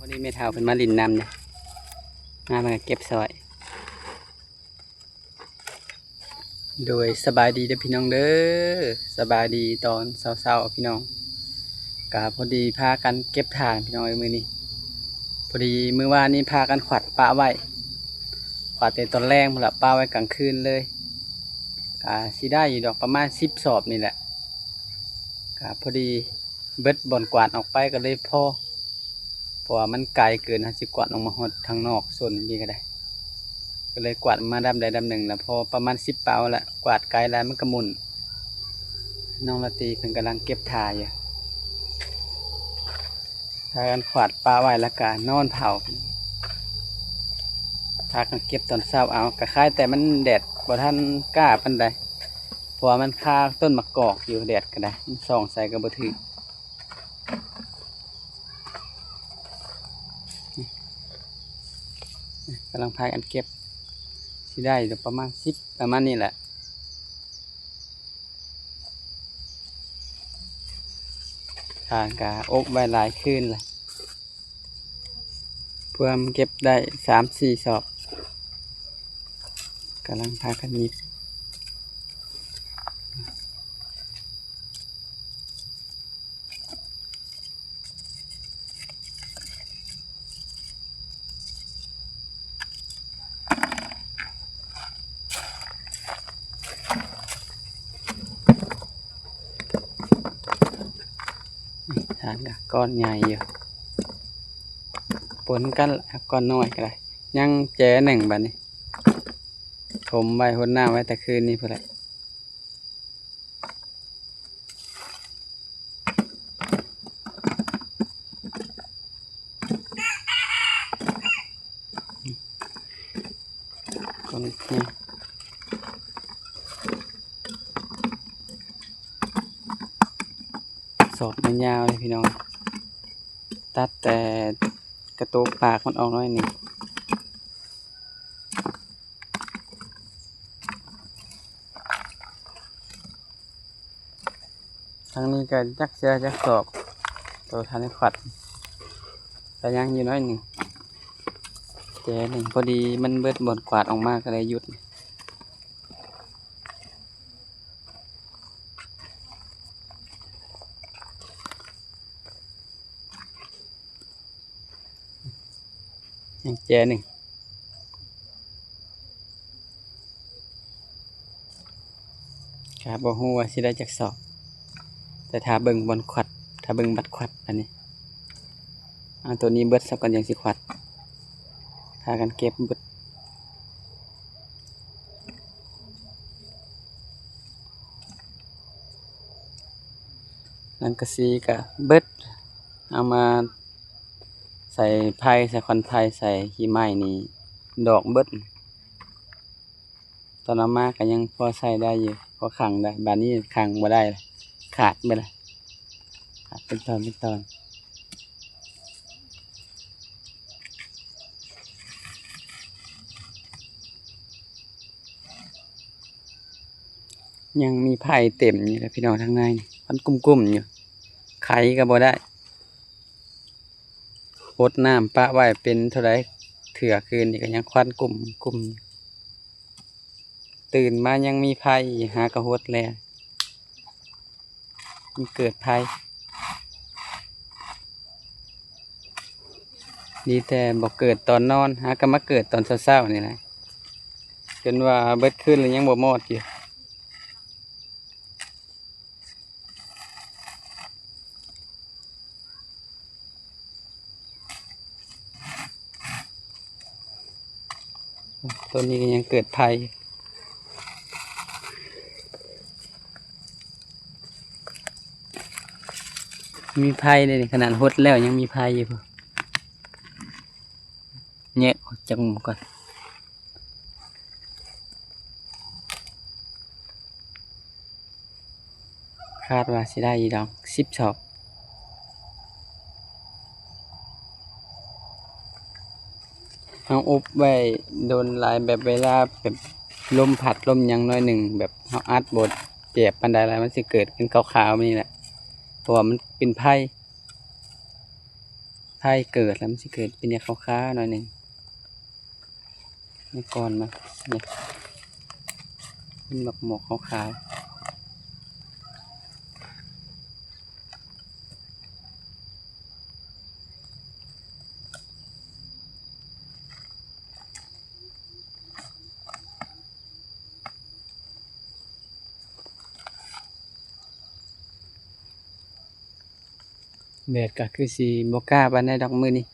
ພໍດີແມ່ເຖົ້າເພິ່ນມາຫຼິ້ນນຳເດ້ ມາເພິ່ນກໍເກັບຊ່ອຍ. ໂດຍ ສະບາຍດີເດີພີ່ນ້ອງເດີ ສະບາຍດີຕອນເຊົ້າໆ ພີ່ນ້ອງ. ກະພໍດີພາກັນເກັບຖ່ານພີ່ນ້ອງເອີຍ ມື້ນີ້. ພໍດີມື້ວານນີ້ພາກັນຂວັດປະໄວ້ ຂວັດແຕ່ຕອນແລງພຸ້ນລະ ປະໄວ້ກາງຄືນເລີຍ. ກະຊິໄດ້ຢູ່ດອກ ປະມານສິບສອບນີ້ແຫຼະ. ກະພໍດີເບິດບ່ອນກວາດອອກໄປກໍເລີຍພໍ ເພາະວ່າມັນໄກເກີນ ເຮົາຊິກວາດອອກມາຮອດທາງນອກ ໂຊນນີ້ກໍໄດ້ ກໍເລີຍກວາດມາດຳໃດດຳໜຶ່ງລະ ພໍປະມານສິບປາວລະ ກວາດໄກຫຼາຍມັນກໍໝຸ່ນ. ນ້ອງລາຕີເພິ່ນກຳລັງເກັບຖ່ານຢູ່ ພາກັນຂວາດປະໄວ້ ແລ້ວກະນອນເຝົ້າ ພາກັນເກັບຕອນເຊົ້າເອົາ. ກະຄາຍແຕ່ມັນແດດບໍ່ທັນກ້າປານໃດ ເພາະວ່າມັນຄາຕົ້ນໝາກກອກຢູ່ ແດດກໍໄດ້ ມັນສ່ອງໃສ່ກໍບໍ່ຖືກ. ກຳລັງພາກັນເກັບ ຊິໄດ້ຢູ່ປະມານສິບ ປະມານນີ້ແຫຼະ. ທາງກະອົບໄວ້ຫຼາຍຄືນລະ ເພື່ອເກັບໄດ້ສາມສີ່ສອບ ກຳລັງພາກັນຫຍິບ. ທານກໍກ້ອນໃຫຍ່ຢູ່ ປົນກັນລະ ກ້ອນນ້ອຍກໍໄດ້. ຍັງແຈໜຶ່ງບາດນີ້ ຖົມໄວ້ ຫົດນ້ຳໄວ້ແຕ່ຄືນນີ້ພຸ້ນແຫຼະ. ສອບມັນຍາວເລີຍພີ່ນ້ອງ ຕັດແຕ່ກະໂຕກປາກມັນອອກໜ້ອຍໜຶ່ງ. ທາງນີ້ກໍຈັກເທື່ອຈັກສອບ ໂຕທັນຂວັດ ກໍຍັງຢູ່ໜ້ອຍໜຶ່ງ ແຈໜຶ່ງ. ພໍດີມັນເບິດບ່ອນກວາດອອກມາກໍເລີຍຢຸດ. ຍັງແຈໜຶ່ງ ກໍບໍ່ຮູ້ວ່າຊິໄດ້ຈັກສອບ ແຕ່ຖ້າເບິ່ງບ່ອນຂວັດ ຖ້າເບິ່ງບັດຂວັດອັນນີ້. ເອົາໂຕນີ້ເບິດຊະກ່ອນ ຈັ່ງຊິຂວັດ ພາກັນເກັບເບິດ. ສັງກະສີກະເບິດ ເອົາມາໃສ່ໄຜ່ ໃສ່ຂອນໄຜ່ ໃສ່ຂີ້ໄມ້ນີ້ ດອກເບິດ. ຕອນເອົາມາກະຍັງພໍໃຊ້ໄດ້ຢູ່ ພໍຂັງໄດ້. ບາດນີ້ຂັງບໍ່ໄດ້ ຂາດເບິດລະ ຂາດເປັນຕອນເປັນຕອນ. ຍັງມີໄຜ່ເຕັມຢູ່ເດ້ພີ່ນ້ອງ ທາງໃນນີ້ ຄວັນກຸ້ມໆຢູ່ ໄຂກໍບໍ່ໄດ້. ຫົດນ້ຳປະໄວ້ເປັນເທົ່າໃດເທື່ອ ຄືນນີ້ກໍຍັງຄວັນກຸ້ມໆ. ຕື່ນມາຍັງມີໄຟ ຫາກໍຫົດແລ້ວ ມັນເກີດໄຟ. ດີແຕ່ບໍ່ເກີດຕອນນອນ ຫາກໍມາເກີດຕອນເຊົ້າໆນີ້ແຫຼະ ຈົນວ່າເບິດຄືນແລ້ວຍັງບໍ່ມອດຢູ່. ໂຕນີ້ກໍຍັງເກີດໄຟ ມີໄຟເດ້ນີ້ ຂະໜາດຫົດແລ້ວຍັງມີໄຟຢູ່ພຸ້ນ. ແຍກອອກຈາກໝູ່ກ່ອນ. ຄາດວ່າຊິໄດ້ຢູ່ດອກ ສິບສອບ. ເຮົາອົບໄວ້ດົນຫຼາຍ ແບບເວລາແບບລົມພັດລົມຫຍັງໜ້ອຍໜຶ່ງ ແບບເຮົາອັດບໍ່ແຈບປານໃດ ແລ້ວມັນຊິເກີດເປັນຂາວໆ ແບບນີ້ແຫຼະ ເພາະວ່າມັນເປັນໄຟ. ໄຟ ໄຂ່ເກີດແລ້ວ ມັນຊິເກີດເປັນແນວຂາວໆໜ້ອຍໜຶ່ງ ໃນກ້ອນມັນນີ້ ເປັນໝອກໆຂາວໆ. ແດດກໍຄືຊິບໍ່ກ້າປານໃດດອກມື້ນີ້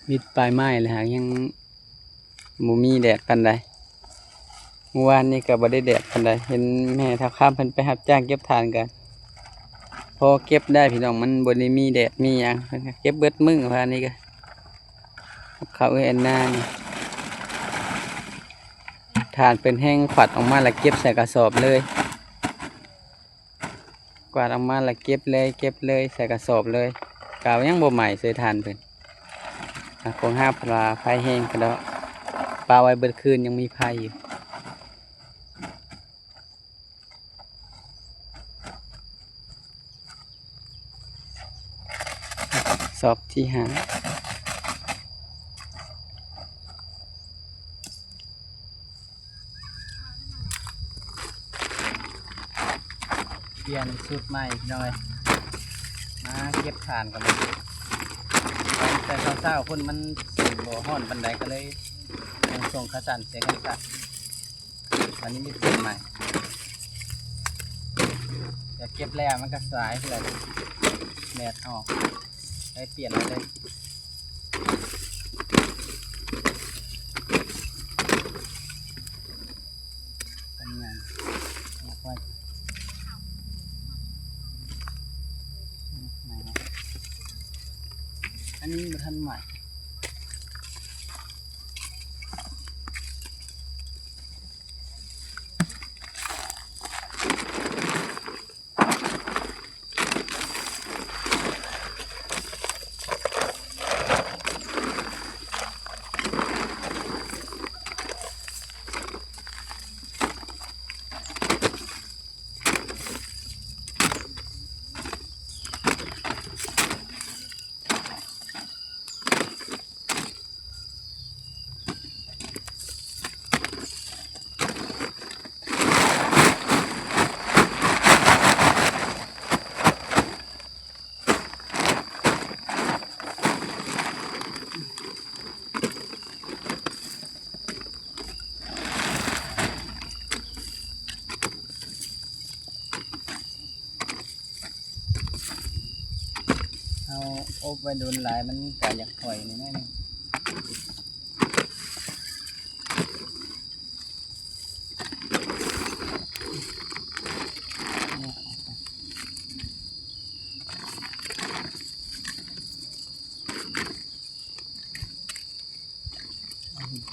ມິດປາຍໄມ້ແລ້ວຫາກຍັງບໍ່ມີແດດປານໃດ. ມື້ວານນີ້ກໍບໍ່ໄດ້ແດດປານໃດ ເຫັນແມ່ທ້າວຄຳເພິ່ນໄປຮັບຈ້າງເກັບຖ່ານກໍພໍເກັບໄດ້ພີ່ນ້ອງ ມັນບໍ່ໄດ້ມີແດດມີຫຍັງ ເພິ່ນກໍເກັບເບິດມື້ວານນີ້ກໍ ກັບເຂົ້າເອື້ອຍແອນນານີ້ ຖ່ານເພິ່ນແຮ່ງຂວັດອອກມາແລ້ວເກັບໃສ່ກະສອບເລີຍ ກວາດອອກມາແລ້ວເກັບເລີຍ ເກັບເລີຍ ໃສ່ກະສອບເລີຍ ກະຍັງບໍ່ໄໝ້ເລີຍຖ່ານເພິ່ນ ອາ ຄົງຫາກເພິ່ນວ່າໄຟແຮງກະດອກ ປະໄວ້ເບິດຄືນຍັງມີໄຟຢູ່. ສອບທີຫ້າ ປ່ຽນສູດໃໝ່ພີ່ນ້ອງເອີຍ ມາເກັບຖ່ານກັນເລີຍ ແຕ່ເຊົ້າໆ ຄົນມັນຊິບໍ່ຮ້ອນປານໃດ ກໍເລີຍຍັງສົ່ງຂາສັ້ນເສຍກັນຊະ. ອັນນີ້ມີເປັນໃໝ່ ແຕ່ເກັບແລ້ວມັນກໍສາຍເລີຍ ແດດອອກ ໄດ້ປ່ຽນເລີຍ. ອັນນີ້ຍັງ ອັນນີ້ບໍ່ທັນໃໝ່. ເຮົາອົບໄວ້ດົນຫຼາຍ ມັນກະຢາກຫອຍໜ້ອຍໜຶ່ງ.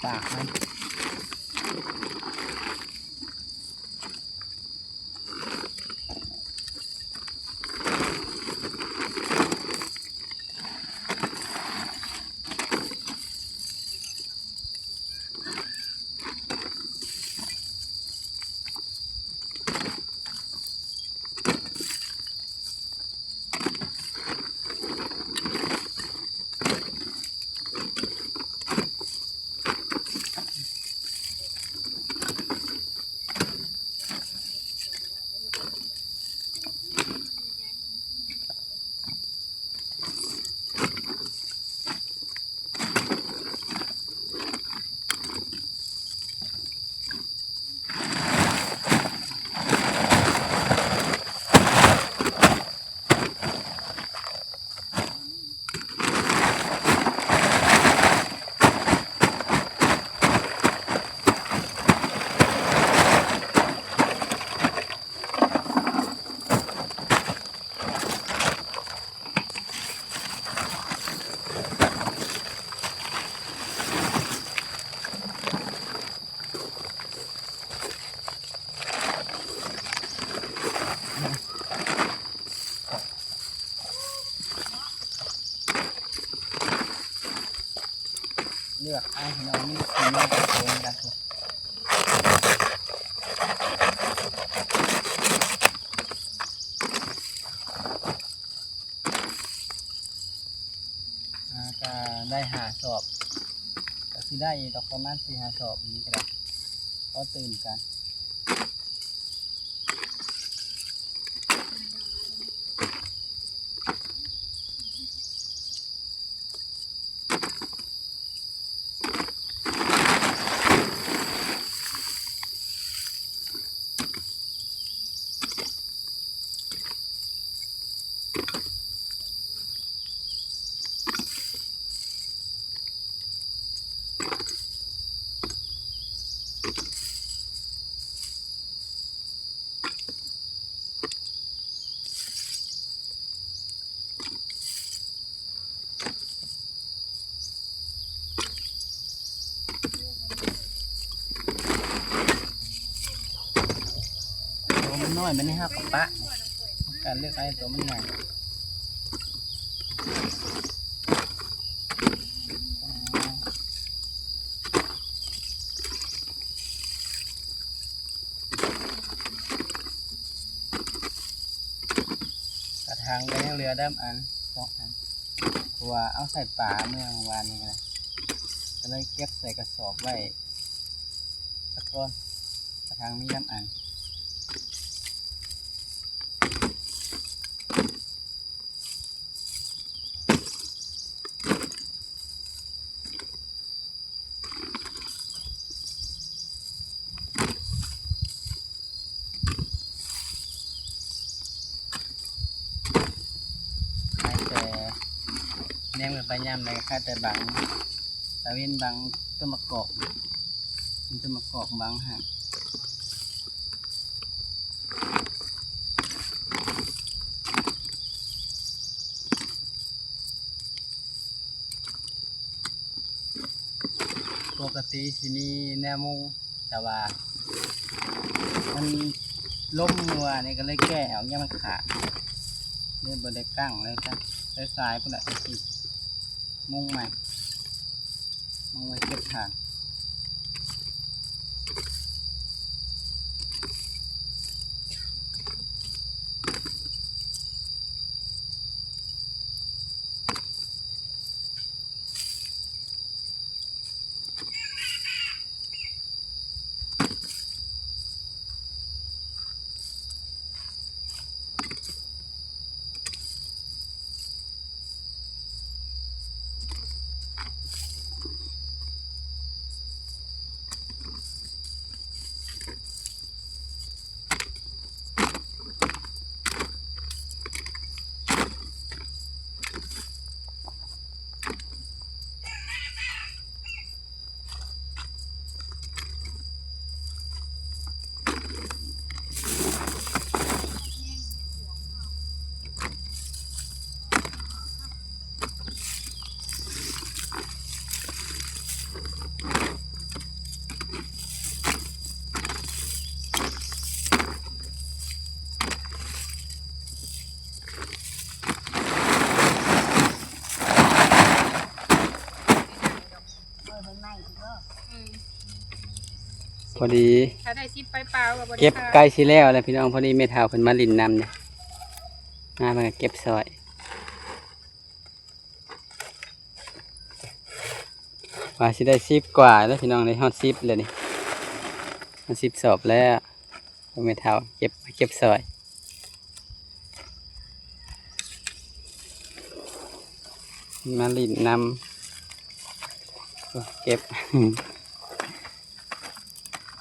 ປາກມັນ. ເລືອກເອົາ ພີ່ນ້ອງ ມີສີແນວໂທນກັນພຸ້ນ. ກະໄດ້ຫ້າສອບ ກະຊິໄດ້ຢູ່ດອກ ປະມານສີ່ຫ້າສອບນີ້ກະໄດ້ ພໍຕື່ມກັນ. ໂຕມັນນ້ອຍ ບາດນີ້ເຮົາກະປະ ການເລືອກເອົາໂຕມັນໃຫຍ່. ກະຖາງກະຍັງເຫຼືອດຳອັນ ສອງອັນ ເພາະວ່າເອົາໃສ່ປາເມື່ອວານນີ້ກະ ກະເລີຍເກັບໃສ່ກະສອບໄວ້ສາກ່ອນ ກະຖາງມີດຳອັນ. ຂາຍແຕ່ ແນມໄປຍາມໃດ ຂາຍແຕ່ບັງ ຕາເວັນບັງຕົ້ນໝາກກອກ ມີຕົ້ນໝາກກອກບັງຫັ້ນ. ປົກກະຕິຊິມີແນວມຸງ ແຕ່ວ່າມັນລົມມື້ວານນີ້ກະເລີຍແກ້ອອກ ຢ້ານມັນຂາດ ເລີຍບໍ່ໄດ້ກາງເລີຍຊະ ສາຍໆພຸ້ນແຫຼະ ຈັ່ງຊີ້ ມຸງໃໝ່ ມຸງໄວ້ເກັບຖ່ານ. ພໍດີ ຖ້າໄດ້ສິບປາຍປາວກະບໍ່ໄດ້ຂາຍ ເກັບໃກ້ຊິແລ້ວແລ້ວພີ່ນ້ອງ ພໍດີແມ່ເຖົ້າເພິ່ນມາຫຼິ້ນນຳນີ້ ມາເພິ່ນກະເກັບຊ່ອຍ. ວ່າຊິໄດ້ສິບກວ່າແລ້ວພີ່ນ້ອງ ໄດ້ຮອດສິບແລ້ວນີ້ ຮອດສິບສອບແລ້ວ ແມ່ເຖົ້າເກັບ ເກັບຊ່ອຍ ມາຫຼິ້ນນຳ ເກັບ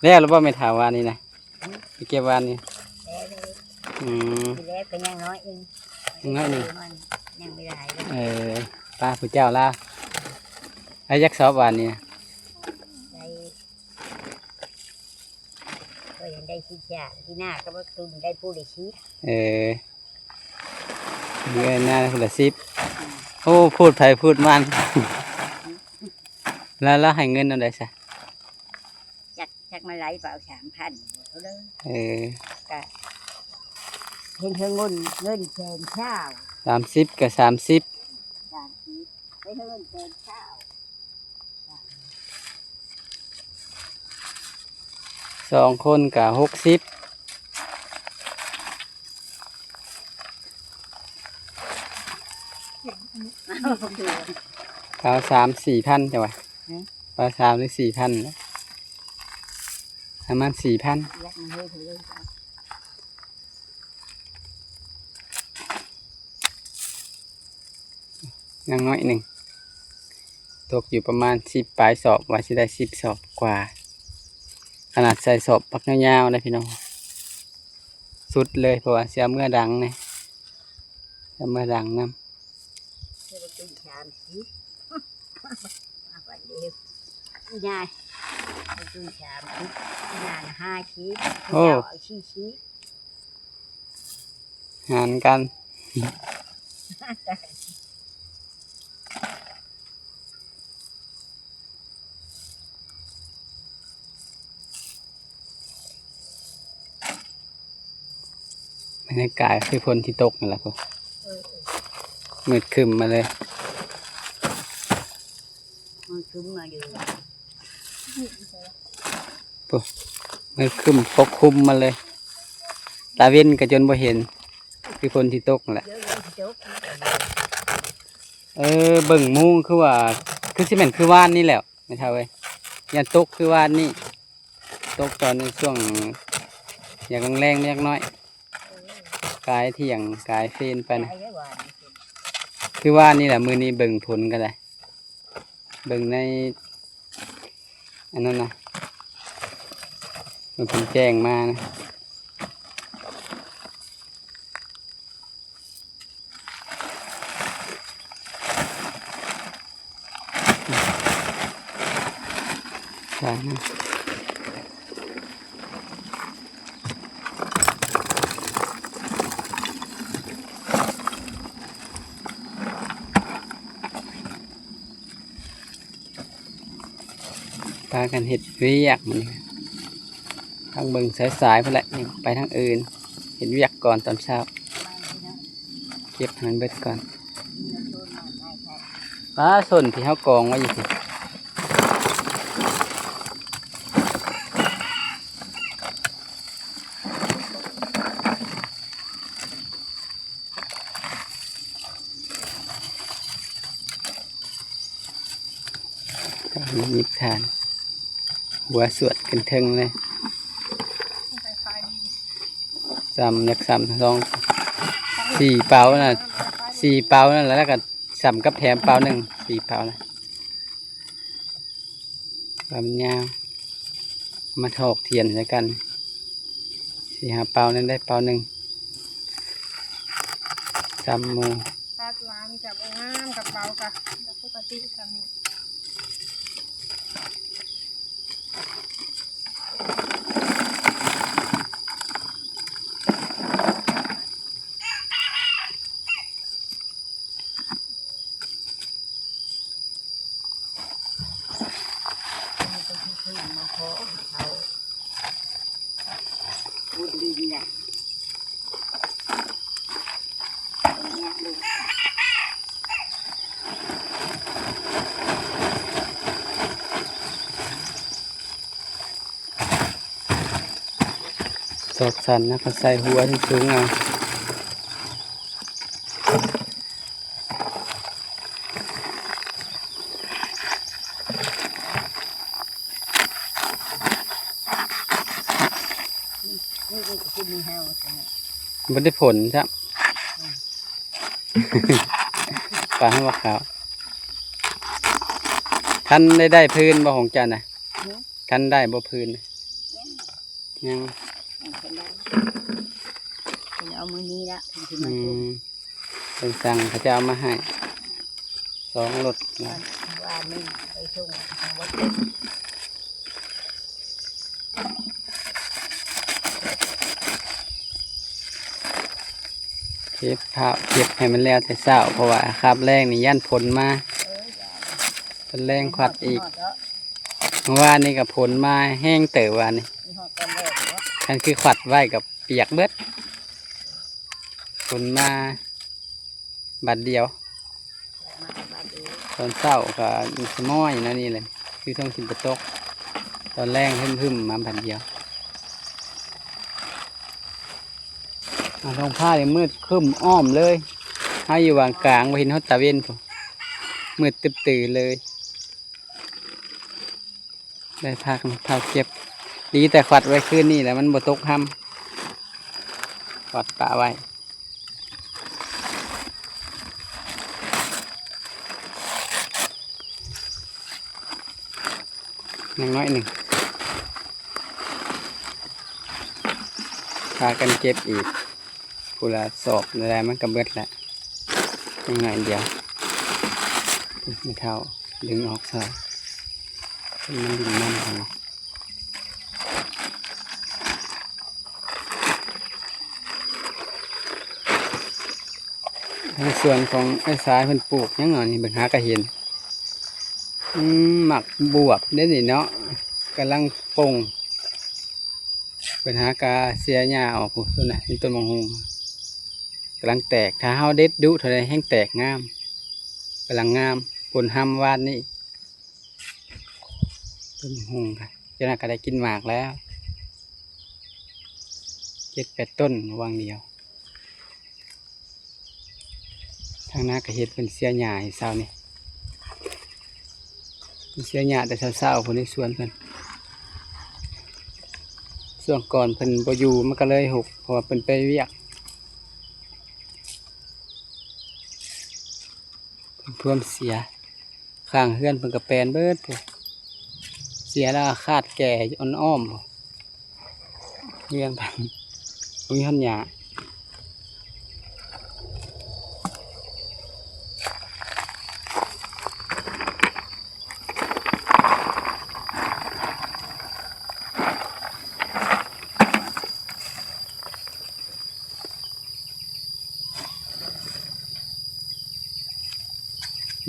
ແລ້ວລະບໍ່ແມ່ເຖົ້າ ວານນີ້ນະ? ໄປເກັບວານນີ້ ແລ້ວເລີຍ ອືມ ຊິແລ້ວກະຍັງນ້ອຍໜຶ່ງ ຍັງນ້ອຍໜຶ່ງ ຍັງບໍ່ຫຼາຍເລີຍ ເອີ ປາຜູ້ເຈົ້າລາວ ໄດ້ຈັກສອບວານນີ້ນະ? ໄດ້ ຂ້ອຍຍັງໄດ້ສິບສາມ ປີໜ້າກະບໍ່ຕຸນ ໄດ້ຜູ້ລະສິບ ເອີ ເດືອນໜ້າຜູ້ລະສິບ ໂອ້ ພູດໃຜພູດມັນ ແລ້ວ ແລ້ວໃຫ້ເງິນແນວໃດຊະ? ຈັກ ຈັກມາໄລ່ເອົາສາມພັນ ເອີ ກະເຫັນເງິນ ເງິນແສນຊາວ ສາມສິບກະສາມສິບ ສາມສິບ ເຫັນເງິນແສນຊາວ ສອງຄົນກະຫົກສິບ. ປາວສາມສີ່ພັນ ເຈົ້າວ່າ. ຫຶ? ປາວສາມຫຼືສີ່ພັນ ປະມານສີ່ພັນ. ຢາກມາເຮັດເລີຍ ຍັງໜ້ອຍໜຶ່ງ ຕົກຢູ່ປະມານສິບປາຍສອບ ວ່າຊິໄດ້ສິບສອບກວ່າ. ຂະໜາດໃສ່ສອບບັກຍາວໆ ເດ້ພີ່ນ້ອງ ສຸດເລີຍ ເພາະວ່າຊິເອົາເມືອດັງແດ່ ຊິເອົາເມືອດັງນຳ. ເອົາໄປຕື່ມສາມສິບ ເອົາໄປເດ້ ຍາຍ ເອົາໄປຕື່ມສາມສິບ ຍາຍຫ້າສິບ ໂອ້ ເຈົ້າເອົາສີ່ສິບ. ຫານກັນ. ບັນຍາກາດຄືຝົນຊິຕົກນັ້ນແຫຼະ ເອີ ມືດຄຶ້ມມາເລີຍ ມັນຄຶ້ມມາຢູ່ ໂອ້ ມັນຄຶ້ມປົກຄຸມມາເລີຍ ຕາເວັນກໍຈົນບໍ່ເຫັນ ຄືຝົນຊິຕົກແຫຼະ. ເອີ ເບິ່ງໂມງຄືວ່າ ຄືຊິແມ່ນຄືວານນີ້ແຫຼະ ແມ່ເຖົ້າເອີຍ ຢ້ານຕົກຄືວານນີ້ ຕົກຕອນໃນຊ່ວງຢາກແລງໆ ຈັກໜ້ອຍ ກາຍທ່ຽງກາຍເພນໄປນະ ຄືວານນີ້ແຫຼະ. ມື້ນີ້ເບິ່ງຜົນກໍໄດ້ ເບິ່ງໃນອັນນັ້ນນະ ເບິ່ງເພິ່ນແຈ້ງມານະ. ພາກັນເຮັດວຽກມື້ນີ້ ທາງເບິ່ງສາຍໆ ພຸ້ນແຫຼະ ຍັງໄປທາງອື່ນ ເຮັດວຽກກ່ອນຕອນເຊົ້າ ເກັບໃຫ້ມັນເບິດກ່ອນ. ປາ ສົ້ນທີ່ເຮົາກອງໄວ້ຢູ່ພີ້ ຍິບຖ່ານ ຫົວສວດຂຶ້ນເທິງເລີຍ ສ່ຳ ຢາກສ່ຳສອງ ສີ່ເປົານະ ສີ່ເປົານັ້ນແຫຼະ ແລ້ວກໍສ່ຳກັບແຖມເປົາໜຶ່ງ ສີ່ເປົານະ. ວ່າມັນຍາວ ມາຖອກທຽນໃສ່ກັນ ສີ່ຫ້າເປົານັ້ນໄດ້ເປົາໜຶ່ງ ສ່ຳໝູ່ ຕັດຫຼາຍມັນຈະບໍ່ງາມ ກະເປົາກະປົກກະຕິສ່ຳນີ້. ສອດສັ້ນນະ ກໍໃສ່ຫົວສູງໆ ເອົາ ບໍ່ໄດ້ຜົນຊ້ຳ ປານວ່າຂາວ ທັນໄດ້ ໄດ້ພື້ນບໍ່ຂອງເຈົ້ານະ? ທັນໄດ້ບໍ່ພື້ນ? ຍັງ ຍັງ ເພິ່ນເອົາມື້ນີ້ລະ ເພິ່ນຊິມາສົ່ງ ອືມ ເພິ່ນສັ່ງເຂົາເຈົ້າເອົາມາໃຫ້ສອງລົດ ວານນີ້ໄປສົ່ງ ເກັບພ້າວ ເກັບໃຫ້ມັນແລ້ວແຕ່ເຊົ້າ ເພາະວ່າຄາບແລງນີ້ຢ້ານຝົນມາ ເພິ່ນແລງຄວັດອີກ. ເມື່ອວານນີ້ກໍຝົນມາແຮງເຕີບ ວານນີ້ ຄັນຄືຂວັດໄວ້ກໍປຽກເບິດ ຝົນມາບາດດຽວ ຕອນເຊົ້າກໍສະໝ້ອຍແນວນີ້ແຫຼະ ຄືຊ່ວງຊິບໍ່ຕົກ ຕອນແລງຫຶ້ມໆ ມາບາດດຽວ. ອາ ທ້ອງຟ້ານີ້ມືດຄຶ້ມອ້ອມເລີຍ ເຮົາຢູ່ຫວ່າງກາງ ບໍ່ເຫັນຮອດຕາເວັນພຸ້ນ. ມືດຕຶບຕື້ເລີຍ. ໄດ້ພາກັນເຜົາເກັບ ດີແຕ່ຂວັດໄວ້ຄືນນີ້ແຫຼະ ມັນບໍ່ຕົກຮຳ ຂວັດປະໄວ້ ຍັງໜ້ອຍໜຶ່ງ ພາກັນເກັບອີກ ຜູ້ລະສອບແລ້ວ ມັນກະເບິດແຫຼະ ຍັງໜ້ອຍດຽວ. ອືມ ແມ່ເຖົ້າດຶງອອກຊະ ມັນດິນມັນຫັ້ນນະ. ໃນສວນຂອງອ້າຍຊາຍເພິ່ນປູກຫຍັງເນາະນີ້ ເບິ່ງຫາກະເຫັນ ອືມ ໝາກບວບເດ້ນີ້ເນາະ ກຳລັງປົ່ງ ເພິ່ນຫາກະເສຍຫຍ້າອອກພຸ້ນນະ ເປັນຕົ້ນໝາກຫຸ່ງກຳລັງແຕກ ຖ້າເຮົາເດັດດຸເທົ່າໃດແຮ່ງແຕກງາມ ກຳລັງງາມ ຝົນຮຳວານນີ້. ຕົ້ນຫຸ່ງກະ ເຈົ້ານາກະໄດ້ກິນໝາກແລ້ວ ເຈັດແປດຕົ້ນຫວ່າງດຽວ. ທາງນາກະເຫັນເພິ່ນເສຍຫຍ້າໃຫ້ເຊົ້ານີ້ ເພິ່ນເສຍຫຍ້າແຕ່ເຊົ້າໆ ພຸ້ນໃນສວນເພິ່ນ ຊ່ວງກ່ອນເພິ່ນບໍ່ຢູ່ ມັນກະເລີຍຮົກ ເພາະວ່າເພິ່ນໄປວຽກ ເພິ່ນພວມເສຍ. ຂ້າງເຮືອນເພິ່ນກະແປນເບິດພຸ້ນ ເສຍແລ້ວຄາດແກ່ອ້ອມໆ ເຮືອນເພິ່ນ ບໍ່ມີຮອດຫຍ້າ.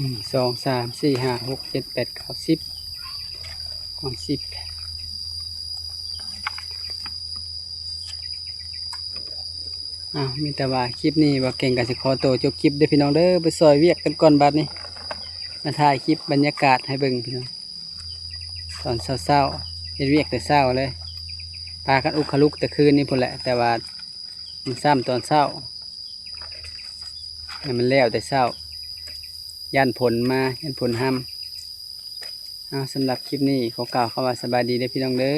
ໜຶ່ງ ສອງ ສາມ ສີ່ ຫ້າ ຫົກ ເຈັດ ແປດ ເກົ້າ ສິບ ຮອດສິບ. ອ້າວ ມີແຕ່ວ່າຄລິບນີ້ ບ່າວເກັ່ງກະຊິຂໍໂຕຈົບຄລິບເດີພີ່ນ້ອງເດີ ໄປຊ່ອຍວຽກກັນກ່ອນບາດນີ້ ມາຖ່າຍຄລິບບັນຍາກາດໃຫ້ເບິ່ງພີ່ນ້ອງ ຕອນເຊົ້າໆ ເຮັດວຽກແຕ່ເຊົ້າເລີຍ ພາກັນອຸກຄະລຸກແຕ່ຄືນນີ້ພຸ້ນແຫຼະ ແຕ່ວ່າ ມັນຊ້ຳຕອນເຊົ້າ ໃຫ້ມັນແລ້ວແຕ່ເຊົ້າ ຢ້ານຝົນມາ ຢ້ານຝົນຮຳ. ເອົາ ສຳລັບຄລິບນີ້ ຂໍກ່າວຄຳວ່າສະບາຍດີເດີພີ່ນ້ອງເດີ.